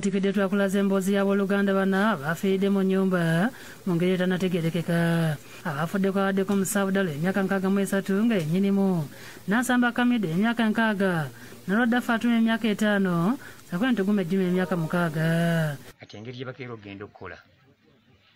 Tikidde twakulaze emboozi y'abooluganda bana abafiiridde mu nnyumba mu ngeri etanategeerekeka. Abafudde kwabaddeko Musavu Dalo emyaka 63 nga yennyinimu, Nansamba Kamide emyaka 60, Nalwadda Fatuma emyaka 5, Sakwena Ntugume Juma emyaka 6. Kati engeri gye bakeera okugenda okukola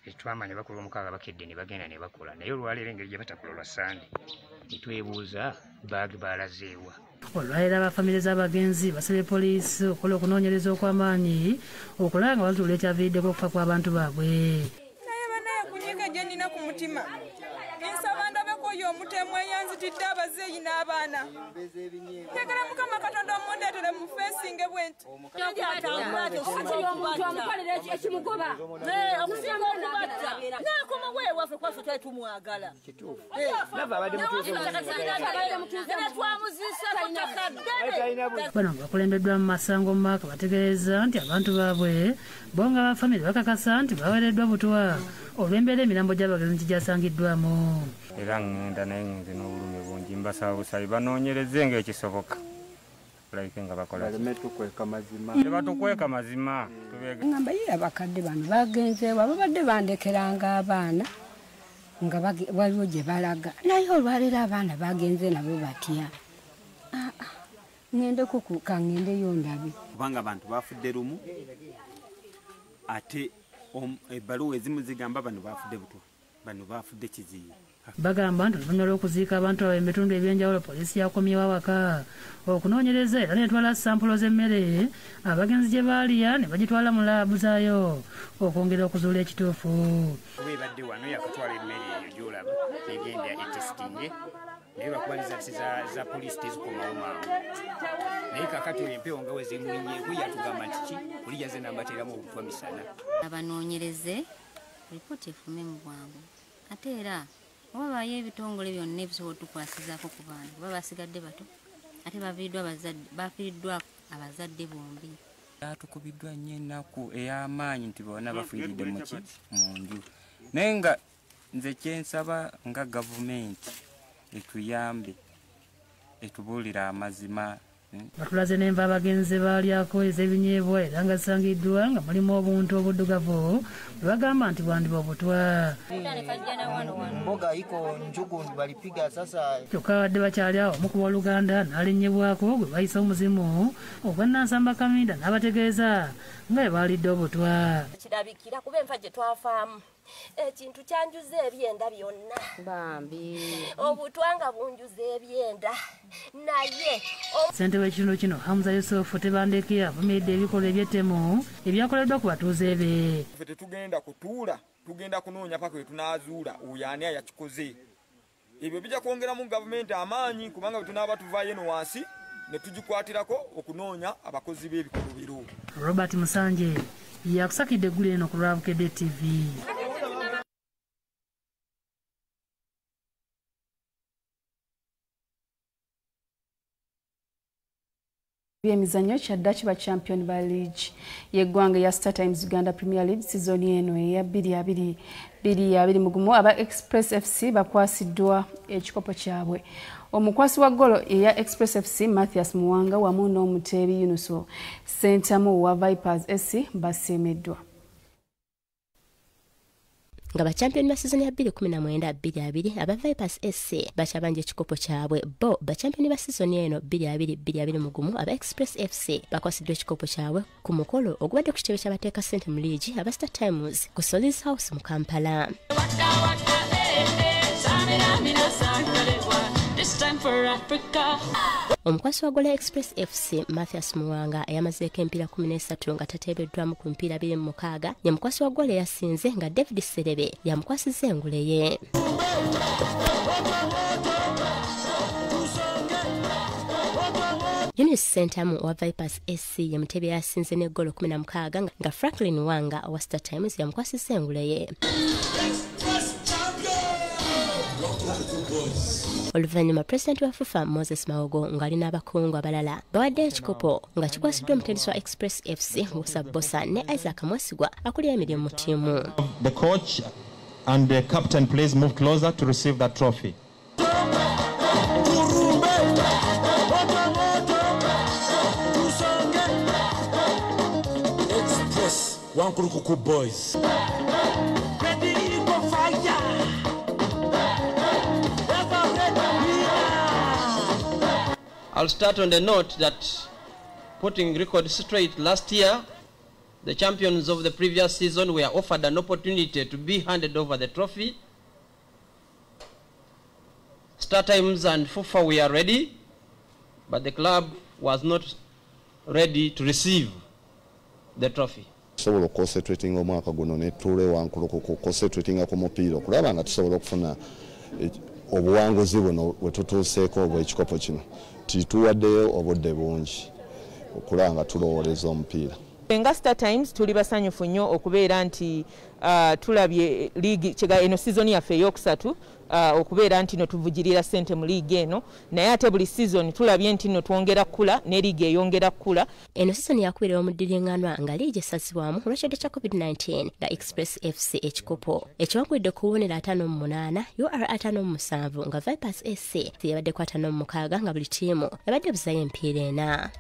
etwama ne bakola omukaaga bakedde ne bagenda ne bakola, naye olwaleero engeri gye batakola lwa Sande ne twebuuza baagi baalazeewa. Olwaleero abafamire z'abagenzi basabye poliisi okukola okunoonyereza okw'amaanyi okulaba nga bazuula ekyaviiriddeko okufa kw'abantu baabwe. Naye banaye kunyiga gye nnina ku mutima, nsaba ndabeko oyo omutemu eyanzitidde abazeeyi n'abaana. Njagala Mukama Katonda omundeetere mu feesinge bwe nti. Omuntu amukolera ekimugoba okusinga okubatta n'akomawo ewaffe kwaffe twali tumwagala. Bano nga bakulembeddwa mu masango mu maaka bategeeza nti abantu baabwe bo nga abafamire bakakasa nti baweereddwa butwa olw'embeera emirambo gy'abagenzi gyasangiddwamu. Era ŋŋenda naye nze n'obulumi bungi, mbasaba busabi banoonyereze ng'ekisoboka balabike nga bakola tebatukweka mazima. Ngamba ye abakadde bano bagenzeewa babadde bandekeranga abaana nga waliwo gye balaga, naye olwaleero abaana bagenze nabo batya. Ŋŋendeko kaŋŋendeyo ndabe. Kubanga abantu bafudde lumu, ate ebbaluwa ezimu zigamba bano bafudde butwa, bano bafudde kiziyi. Bagamba nti oluvannyuma lw'okuziika abantu abo emitundu eby'enjawulo poliisi yakomyewo awaka okunoonyereza era n'etwala sampulo z'emmere abagenzi gye baalya ne bagitwala mu laabu zaayo okwongera okuzuula ekituufu. Kuba ebadde wano yakutwala emmere eyo gy'olaba negenda etesitinge, naye lwakuba results za poliisi tezikomawo mangu. Naye kaakati oyo empewo nga we zimulinyeeko yatugamba nti ki oli yazze n'ambateeramu obutwa misana. Abanoonyereze ripooti efume mu bwangu, ate era oba baayo ebitongole byonna ebisobola otukwasizaako ku baana kuba basigadde bato ate bafiiriddwa abazadde bombi. Atukubiddwa nnyo ennaku ey'amaanyi nti bonna bafiiridde mu nju, naye nga nze kyensaba nga gavumenti etuyambe etubuulire amazima. Batulaze n'enva abagenzi baalyako ez'ebinyeebwa era nga zisangiddwa nga mulimu obuntu obuddugavu bwe bagamba nti bwandiba obutwa. Mboga iko njugu balipiga sasa. Kyokka babadde bakyali awo omu ku booluganda n'alinnyibwako gwe bayise omuzimu ogwa Nansamba Kaminda n'abategeeza nga bwe baalidde obutwa. Kirabikira kuba enfa gye twafaamu ekintu kyanjuza ebyenda byonna. Bambi obutwa nga bunjuza ebyenda. Naye ssentebe w'ekitundu kino Hamza Yusufu Tebandeke avumiridde ebikolwa eby'ettemu ebyakoleddwa ku batuuze be. Ffe tetugenda kutuula, tugenda kunoonya paka we tunaazuula oyo ani ayakikoze. Ebyo bijja kwongeramu gavumenti amaanyi kubanga bwe tunaaba tuvaayo eno wansi ne tugikwatirako okunoonya abakozi b'ebikolobero. Robert Musanje yakusakidde eggulu eno ku lwa Bukedde TV. Byemizannyo kyaddaki ba champion ba league y'eggwanga ya Star Times Uganda Premier League season eno eya 2021 aba Express FC bakwasiddwa ekikopo kyabwe. Omukwasi wa ggolo eya Express FC Mathias Muwanga wamu n'omuteebi Yunuso Ssentamu wa Vipers SC basiimiddwa. Nga bachampion ba season ya 2019-2020 aba Vipers SC bakyabanja ekikopo kyabwe. Bo bachampion ba season eno 2022-2021 aba Express FC bakwasiddwa ekikopo kyabwe ku mukolo ogubadde ku kitebe ky'abateeka ssente mu liigi aba Star Times ku Solis House mu Kampala. Omukwasi wa gola Express FC Mathias Muwanga eyamazeeko emipiira 13 nga tateebeddwamu ku mipiira 26 ye mukwasi wa gola eyasinze nga David Serebe yamukwasizza engule ye. Yunus Ssentamu owa Vipers SC ye mutebi eyasinze n'eggolo 16 nga Franklin Wanga owa Star Times yamukwasizza engule ye. Oluvannyuma Pulezidenti wa FUFA Moses Mawogo ng'ali n'abakungu abalala bawadde ekikopo nga kikwasiddwa omutendesi wa Express FC Musa Bosa ne Isaac Mwesigwa akulira emirimu mu ttiimu. The coach and the captain, please move closer to receive that trophy. Wankulukuku Boys. I'll start on the note that, putting record straight, last year the champions of the previous season were offered an opportunity to be handed over the trophy. Star Times and FUFA were ready, but the club was not ready to receive the trophy. Tusobola okuconcentratinga omwaka guno ne tutuula ewankulukuku concentratinga ku mupiira okulaba nga tusobola okufuna obuwanguzi buno bwe tutuuseeko obw'ekikopo kino. Tituwaddeyo obudde bungi okulaba nga tulowooleza omupiira. Nga Star Times tuli basanyufu nnyo okubeera nti tulabye liigi eno season yaffe eyokusatu okubeera nti no tuvugirira ssente mu liigi eno, naye ate buli season tulabye nti no twongera kkula ne liigi eyongera kkula. Eno sizoni yakubirwa mu ddiriŋŋanwa nga liigi esazibwamu olw'ekirwadde kya COVID-19 nga Express FC ekikopo ekiwangulidde ku bubonero 58, UR 57 nga Vipers SC yabaddeko 56 nga buli ttiimu ebadde ebuzayo emipiira ena.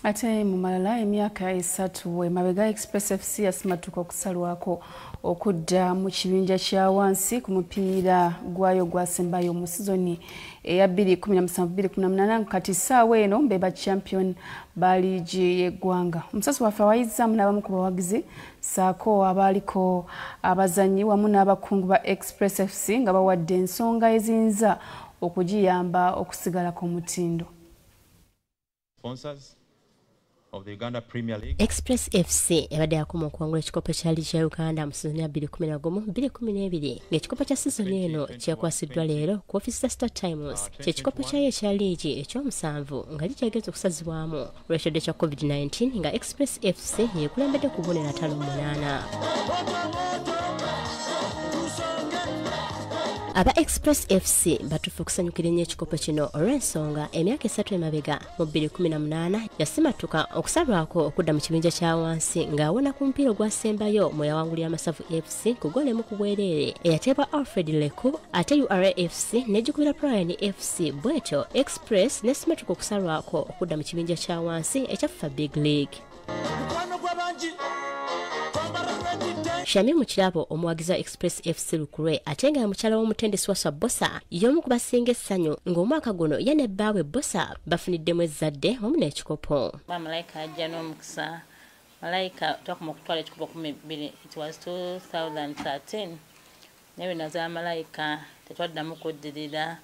Ate mu malala, emyaka 3 emabega Express FC yasimatuka okusalwako okudda mu kibinja kya wansi ku mupiira gwayo gwasembayo mu sizoni eya 2017-2018. Kati ssaawa eno be ba champion ba liigi y'eggwanga. Omusasi waffe awayizaamu n'abamu ku bawagizi ssaako abaaliko abazannyi wamu n'abakungu ba Express FC nga bawadde ensonga eziyinza okugiyamba okusigalako omutindo. Sponsors of the Uganda Premier League. Express FC ebadde yakoma okuwangula ekikopo kya liigi ya Uganda mu sizoni ya 2011-2012 ng'ekikopo kya sizoni eno kyakwasiddwa leero ku ofiisi za Star Times, kyekikopo kyayo ekya liigi ekyomusanvu nga likyagenza okusazibwamu olw'ekirwadde kya COVID-19 nga Express FC yeekulembedde ku bubonero 58. Aba Express FC batuufu okusanyukira ennyo ekikopo kino olw'ensonga emyaka 3 emabega mu 2018 yasimatuka okusalwako okudda mu kibinja kya wansi ng'awona ku mupiira ogwasembayo mwe yawangulira Masavu FC ku ggoolo emu ku bwereere eyateebwa Alfred Leku, ate URA FC n'egikubira Brian FC. Bw'etyo Express n'esimatuka okusalwako okudda mu kibinja kya wansi ekya FUFA Big League. Shamimu Kirabo omuwagizi wa Express FC Lukulwe ate nga mukyala w'omutendesi wa Bosa y'omu ku basinga essanyu ng'omwaka guno ye ne bbaawe Bosa bafuniddemu ezzadde wamu n'ekikopo. Malayika ajja n'omukisa. Malayika twakoma okutwala ekikopo 12, it was 2013, naye bwe nazaala Malayika tetwaddamu kuddirira,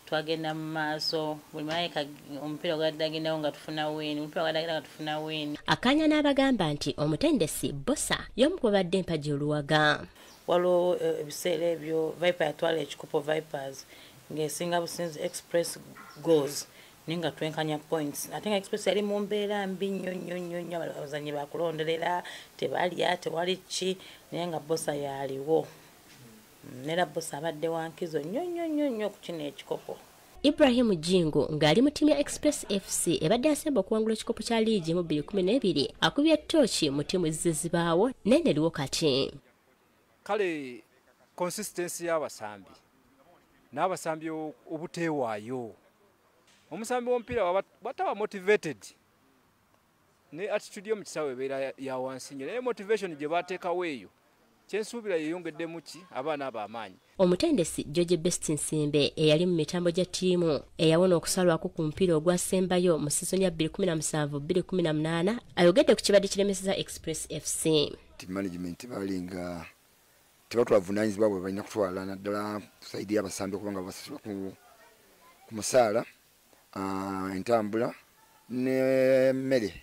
twagenda mu maaso. Buli malayika omupiira gwadde agendawo nga tufuna win, omupiira gwadde agenda nga tufuna win. Akanya n'abagamba nti omutendesi Bosa y'omu ku babadde empagi oluwaga. Waliwo ebiseera ebyo Viper yatwala ekikopo, Vipers ng'esinga businzi Express goals, naye nga twenkanya points, ate nga Express yali mu mbeera mbi nnyo nnyo nnyo nnyo, abazannyi bakulonderera tebalya tewali ki, naye nga Bosa yaliwo. Nera Bosa abadde wankizo nnyo nnyo nnyo nnyo ku kino ekikopo. Ibrahim Jingo ng'ali mu ttiimu ya Express FC ebadde asemba okuwangula ekikopo kya liigi mu 2012 akubye ttooki mu ttiimu ezizze zibaawo n'eneriwo kati. Kale consistency y'abasambi n'abasambi obuteewaayo, omusambi w'omupiira bw'ataba motivated ne attitude yo mu kisaawe ebeera ya wansi nnyo, naye motivation gye bateekawo eyo kyensuubira yeyongeddemu ki abaana abo amaanyi. Omutendesi George Best Nsimbe eyali mu mitambo gya ttiimu eyawona okusalwako ku mupiira ogwasembayo mu sizoni ya 2017-2018 ayogedde ku kibadde kiremeseza Express FC. Team management balinga tebatwala buvunaanyizibwa bwe balina kutwala, naddala sayidi y'abasambi okubanga babasasula ku musaala, entambula n'emmere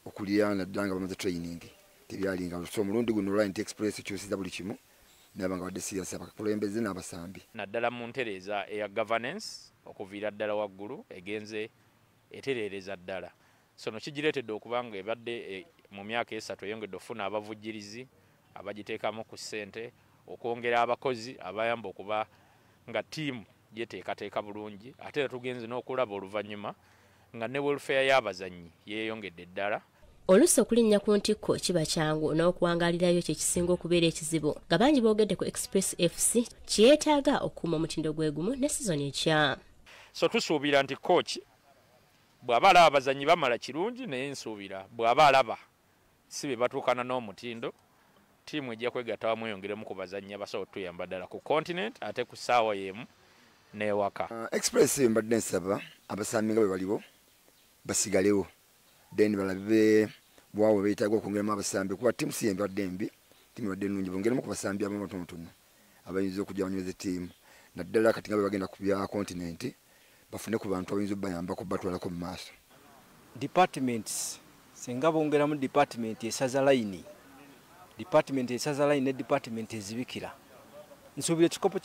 okulya, naddala nga bamaze training. Tebyalinga so omulundi guno Orient Express ekyusiza buli kimu naba nga badde serious abakulembeze n'abasambi. Naddala mu ntereeza eya governance okuviira ddala waggulu egenze etereereza ddala, so no kigireetedde okuba nga ebadde mu myaka 3 eyongedde okufuna abavujjirizi abagiteekamu ku ssente, okwongera abakozi abayamba okuba nga ttiimu yeteekateeka bulungi, ate era tugenze n'okulaba oluvannyuma nga ne welfare y'abazannyi yeeyongedde ddala. Oluusi okulinnya ku ntikko kiba kyangu n'okuwangaalirayo kye kisinga okubeera ekizibu, nga bangi boogedde ku Express FC kyeyeetaaga okukuuma omutindo gwe gumu ne sizoni ekya. So tusuubira nti coach Bw'aba alaba abazannyi bamala kirungi, naye nsuubira bw'aba alaba si be batuukana n'omutindo, ttiimu ejja kwegatta wamu eyongeremu ku bazannyi abasobola otuyamba ddala ku continent ate ku ssaawa y'emu n'ewaka. Express mbadde nsaba abasambi nga bwe baliwo basigalewo, then balabe bwawe beetaaga okwongeramu abasambi, kuba ttiimu si embadde mbi, ttiimu ebadde nnungi, bongeremu ku basambi abamu batonotono abayinza okujja banyweze ttiimu, naddala kati nga bwe bagenda ku bya continent bafune ku bantu abayinza obbayambako batwalako mu maaso. Departments singa bongeramu department esaza layini, department esaza layini ne department ezibikira, nsuubira ekikopo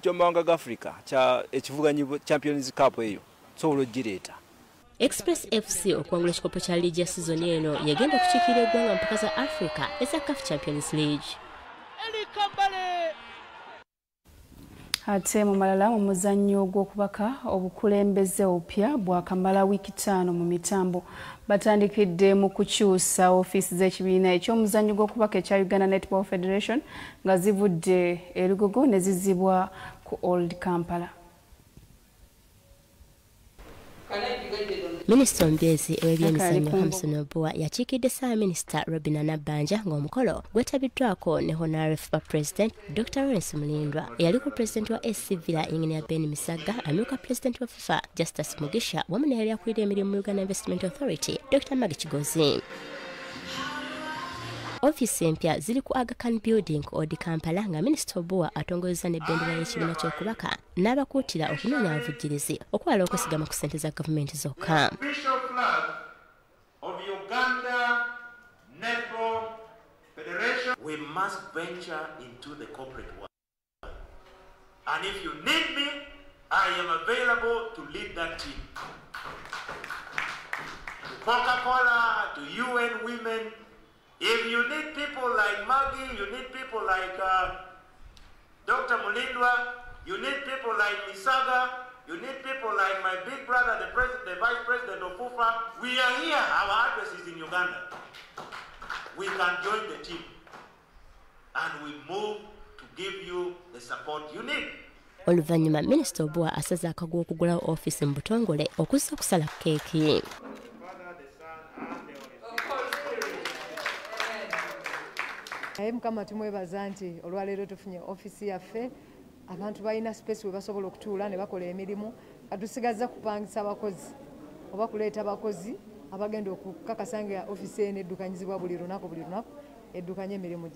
ky'amawanga ga Africa ekivuganyi Champions Cup eyo nsobola ogireeta. Express FC okuwangula ekikopo kya liigi ya sizoni eno yegenda okukiikirira eggwanga mu mpaka za Africa eza CAF Champions League. Ate mu malala, mu muzannyo gw'okubaka, obukulembeze obupya bwakamala wiiki 5 mu mitambo. Batandikidde mu kukyusa ofiisi z'ekibiina eky'omuzannyo gw'okubaka ekya Uganda Netball Federation nga zivudde e Lugogo ne zizibwa ku Old Kampala. Minisita omubeezi ow'ebyemizannyo Hamson Obua yakiikidde Ssaabaminisita Robinah Nabbanja ng'omukolo gwetabiddwako ne Honorary FUFA President Dr. Lawrence Mulindwa, eyaliko Pulezidenti wa SC Villa Engineer Ben Misagga, amyuka Pulezidenti wa FUFA Justus Mugisha, wamu n'eyali akulira emirimu mu Uganda Investment Authority Dr. Maggie Kigozi. Ofiisi empya ziri ku Aga Khan Building Old Kampala nga Minisita Obua atongozza n'ebbendera y'ekibiina ky'okubaka n'abakuutira okunoonya abavujjirizi okwewala okwesigama ku ssente za gavumenti zokka. Official flag of Uganda Netball Federation. We must venture into the corporate world. And if you need me, I am available to lead that team. To Coca-Cola, to UN Women. If you need people like Maggie, you need people like Dr. Mulindwa, you need people like Misaga, you need people like my big brother, the vice president of FUFA. We are here. Our address is in Uganda. We can join the team and we move to give you the support you need. Oluvannyuma Minisita Obua asaze akaguwa okugulawo ofiisi mu butongole okuzza okusala keeki. Naye Mukama tumwebaza nti olwaleero tufunye ofiisi yaffe, abantu balina space we basobola okutuula ne bakola emirimu. Katusigazza kupangisa abakozi oba kuleeta abakozi abagenda okukakasa nga ofiisi eno eddukanyizibwa buli lunaku eddukanya emirimu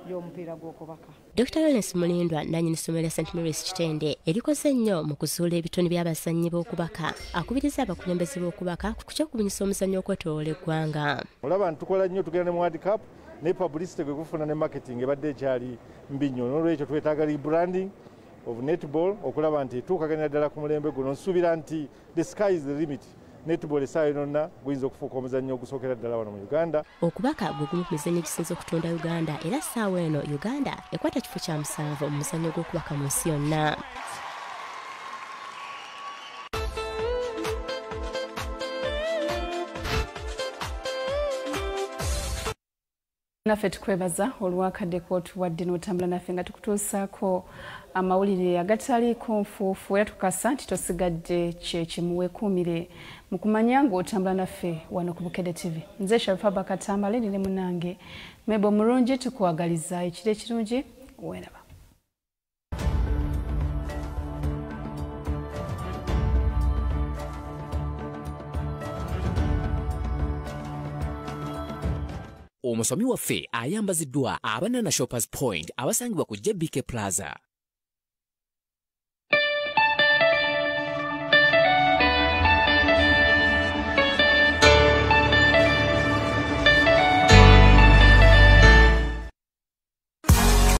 gy'omupiira gw'okubaka. Dr. Lawrence Mulindwa nannyini ssomero lya St. Mary's Kitende erikoze ennyo mu kuzuula ebitone by'abazannyi b'okubaka, akubiriza abakulembeze b'okubaka ku ky'okubunyisa omuzannyo okwetooloola eggwanga. Olaba ntukola nnyo, tugenda ne mu World Cup, ne publicity gwe gufuna ne marketing ebadde ekyali mbi nnyo. N'olwekyo twetaaga rebranding of netball okulaba nti etuukaganira ddala ku mulembe guno. Nsuubira nti the sky is the limit. Netball essaawa yonna guyinza okufuuka omuzannyo ogusookera ddala wano mu Uganda. Okubaka gwe gumu ku mizannyo egisinze okutunda Uganda, era essaawa eno Uganda ekwata kifo kya 7 mu muzannyo gw'okubaka mu nsi yonna. Naffe tukwebaza olwakadde k'otuwadde n'otambula naffe nga tukutuusaako amawulire agataliiko nfuufu, era tukasa nti tosigadde kyekimu. Weekuumire mu kumanya ng'otambula naffe wano ku Bukedde TV. Nze Sharifa Bakatambale ne munnange Mebo Mulungi, tukwagaliza ekiro ekirungi, weeraba. Omusomi waffe ayambaziddwa abanana Shoppers Point abasangibwa ku JBK Plaza.